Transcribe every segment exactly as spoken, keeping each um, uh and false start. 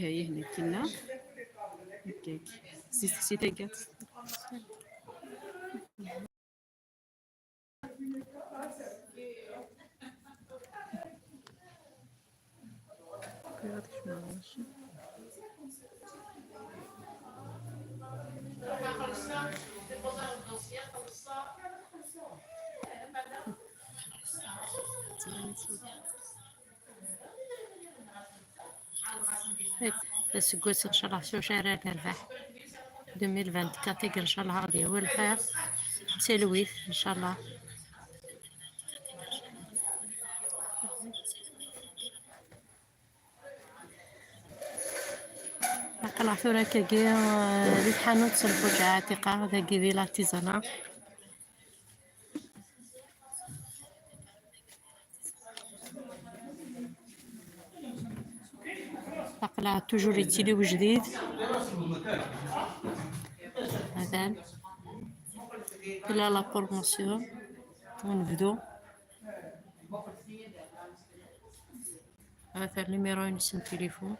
Kayih nekkinna. Kayih. Si, si taggart. Aseggas, ncallah, s ucarar nerbeḥ. Deux mille vingt-quatre, ncallah, ad yawi lxir. D talwit, ncallah. Aql-aɣ tura akkagi, eh, di tḥanut n Lfuǧeɛ Ɛtiqa, dagi di l'artisanat. Aql-aɣ toujours yettili wejdid. Atan. Tella la promotion. Ad nebdu. Atan numéro-ines n tilifun.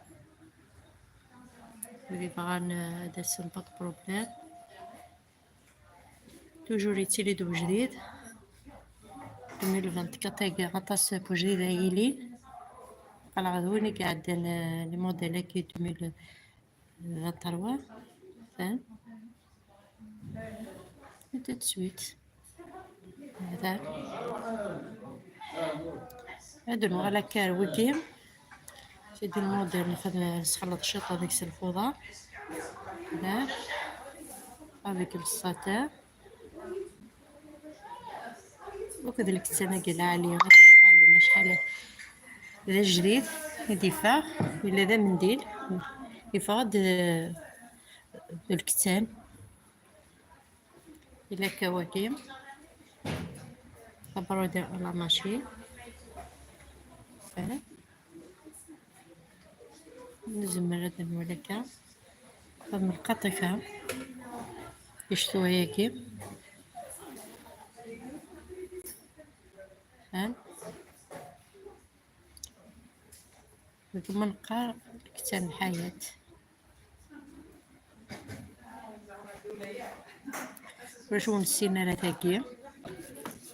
Wid yebɣan, eh, ad asen pas de problème. Toujours yettili-d wejdid. Deux mille vingt-quatre-agi aṭas n wejdid ay yilin. Aql-aɣ d win i iɛeddan, eh, les modèles-agi deux mille vingt-trois. Atan. Et tout de suite. Hada. Ad nuɣal akka ar wigi. C'est du modèle, nxedm, nesxelṭ ciṭ deg-s lfuḍa. Da. Avec le satin. Akked lektan-agi lɛali, ad yuɣalen acḥal d ajdid i d-iffeɣ. Yella d amendil. Yeffeɣ-d, eh, d lektan. Yella akka wagi. Abrudi à la machine. Nezmer ad nwali akka. Xedm lqaṭifa. Ictuha-yagi. Ha? Deg ma neqqar lektan lḥayat. Ulac ur nessin ara tagi.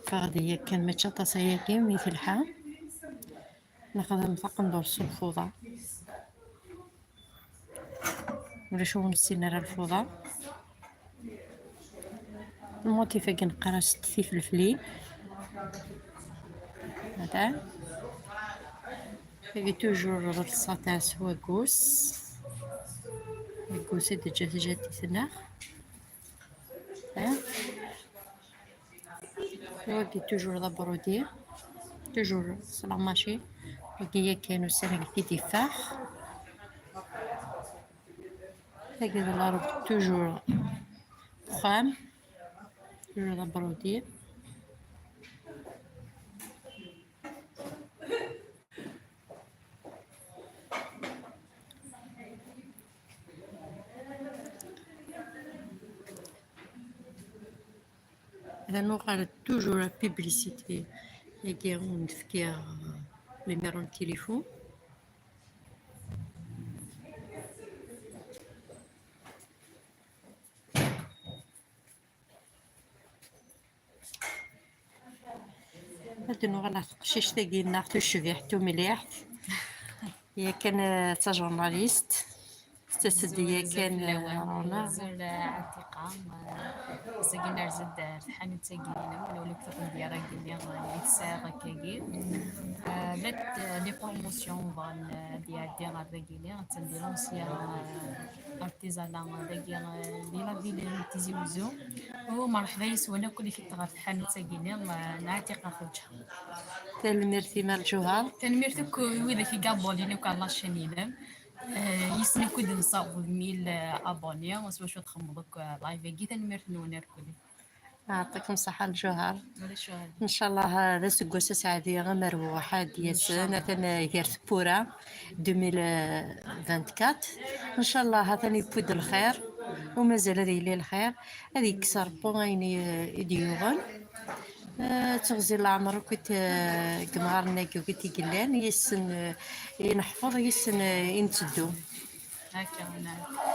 Faɣ-d yakan, mačči aṭas ayagi mi telḥa. Nexdem taqendurt s lfuḍa. Ulac ur nessin ara lfuḍa. Lmotif-agi neqqar-as tifelflin. Hada. Tagi toujours ḍelsa tɛas waggus. Waggus i d-teǧǧa tjaddit-nneɣ. Ha? Wagi toujours d abrudi. Toujours s la machine. Wagi yakan ussan-agi i d-iffeɣ. Tagi d la robe toujours uxxam. Toujours d abrudi. Ad nuɣal toujours la publicité. Yagi ur nefki, euh, numéro n tilifun. Ad nuɣal ɣer teqcict-agi-nneɣ tucbiḥt tumliḥt. Yakan, eh, d tajurnalist. Tettas-d yakan, eh, ɣer-neɣ. Azul, eh, Ɛtiqa. Eh, ass-agi nerza-d ar tḥanut-agi-inem, newwi-d taqendyar-agi-nni, eh, i tesɛiḍ akkagi. Eh, la t-, les promotions bɣan, eh, ad iɛeddi ɣer dagi-nni, attan di l'ancien, eh, artisanat dagi, eh, di la ville n Tizi Wezzu. U merḥba yes-wen akk ɣer tḥanut-agi-nni, eh, n Ɛtiqa Xuǧa. Tanemmirt-im a Lǧuher. Tanemmirt akk i widak i yabonnin akk ɣer la chaîne-inem. Eh, yes-sen akk i d-nessaweḍ mille, eh, abonnés, s wacu txedmeḍ akk, eh, live-agi. Tanemmirt-nwen irkelli. Yeɛṭikum ṣṣeḥḥa a Lǧuher. Ulac aɣilif. Ncallah, eh, d aseggas aseɛdi amerbuḥ ad d-yasen, atan, eh, gar tewwura deux mille vingt-quatre. Ncallah, atan yewwi-d lxir, u mazal ad yili lxir, ad yekkes Ṛebbi ayen i, i d-yuɣen. Eh, d teɣzi n leɛmer akk i t-, eh, deg yemɣaren-agi akk i t-yellan, yes-sen, eh, i neḥfeḍ, yes-sen, eh, i netteddu. Akka, nɛam.